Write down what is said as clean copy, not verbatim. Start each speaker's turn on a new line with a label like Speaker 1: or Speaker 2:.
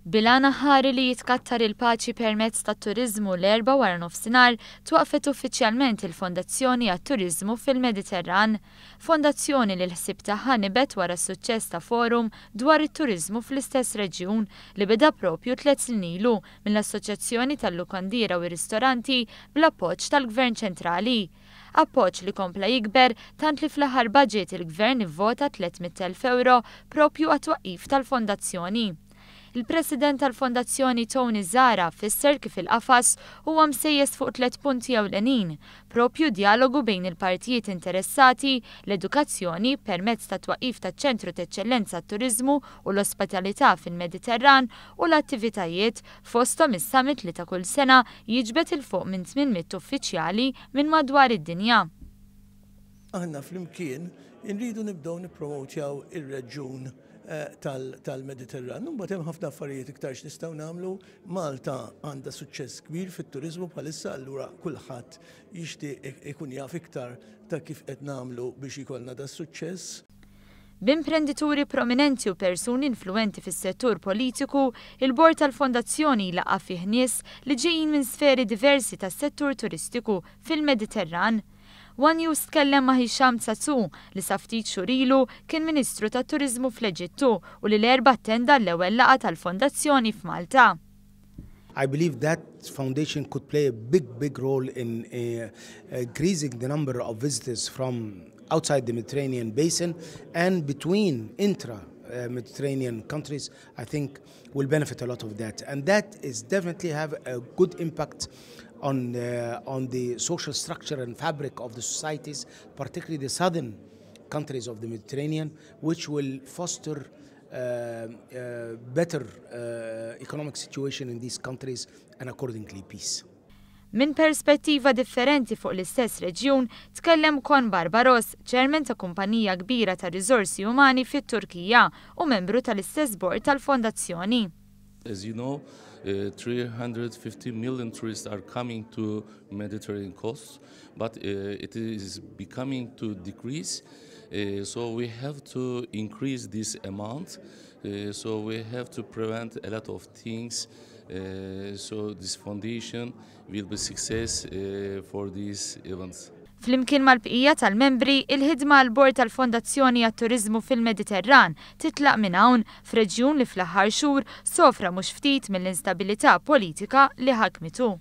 Speaker 1: Bil-għan aħħari li jitkattar il-paċi permezz tat-turiżmu, l-Erbgħa waranofsinhar twaqqfet uffiċjalment il-Fondazzjoni għat-Turiżmu fil-Mediterran. Fondazzjoni li l-ħsieb tagħha nibet wara s-suċċess ta' forum dwar it-turiżmu fl-istess reġjun li beda propju 3 snin ilu mill-Assoċjazzjoni tal-Lukandiera u r-Ristoranti bl-appoġġ tal-Gvern Ċentrali. Appoġġ li kompla jikber tant li fl-aħħar budget il-Gvern ivvota €300,000 propju għat-twaqqif tal-fondazzjoni. Il-President tal-Fondazzjoni Tony Zara fisser kif il-qafas huwa msejjes fuq tliet punti ewlenin, propju djalogu bejn il-partijiet interessati, l-edukazzjoni permezz ta' twaqqif ta' ċentru t'eċċellenza turiżmu u l-ospitalità fil-Mediterran u l-attivitajiet, fosthom is-summit li ta' kull sena jiġbed 'il fuq minn 800 uffiċjali minn madwar id-dinja.
Speaker 2: Aħna flimkien inridu nibdew nippromotjaw ir-reġjun tal-Mediterran. Mbagħad hemm ħafna affarijiet iktar x'nistgħu nagħmlu. Malta għandha suċċess kbir fit-turiżmu bħalissa, allura kulħadd jixtieq ikun jaf iktar ta' kif qed nagħmlu biex ikollna da suċċess.
Speaker 1: B'imprendituri prominenti u persuni influenti fis-settur politiku, il-bord tal-fondazzjoni laqqa' fih nies li ġejjin minn sferi diversi tas-settur turistiku fil-Mediterran. One News tkellem ma' Hisham Tsatsu, li sa ftit xhur ilu kien Ministru tat-Turiżmu fl-Eġittu u li l-Erbgħa attenda l-ewwel laqgħa tal-fondazzjoni f'Malta.
Speaker 3: I believe that foundation could play a big, big role in increasing the number of visitors from outside the Mediterranean basin and between intra Mediterranean countries. I think will benefit a lot of that, and that is definitely have a good impact on the social structure and fabric of the societies, particularly the southern countries of the Mediterranean, which will foster better economic situation in these countries and accordingly peace.
Speaker 1: Minn perspettiva differenti fuq l-istess reġjun tkellem Kon Barbaros, chairman ta' kumpanija kbira ta' riżorsi umani fit-Turkija u membru tal-istess bord tal-fondazzjoni.
Speaker 4: As you know, 350 million tourists are coming to Mediterranean coast, but it is becoming to decrease. So we have to increase this amount. So we have to prevent a lot of things. So this foundation will be success for these events.
Speaker 1: Flimkien mal-bqija tal-membri, il-ħidma għal-bord tal-Fondazzjoni għat-Turiżmu fil-Mediterran titlaq minn hawn f'reġjun li fl-aħħar xhur sofra mhux ftit mill-instabilità politika li ħakmitu.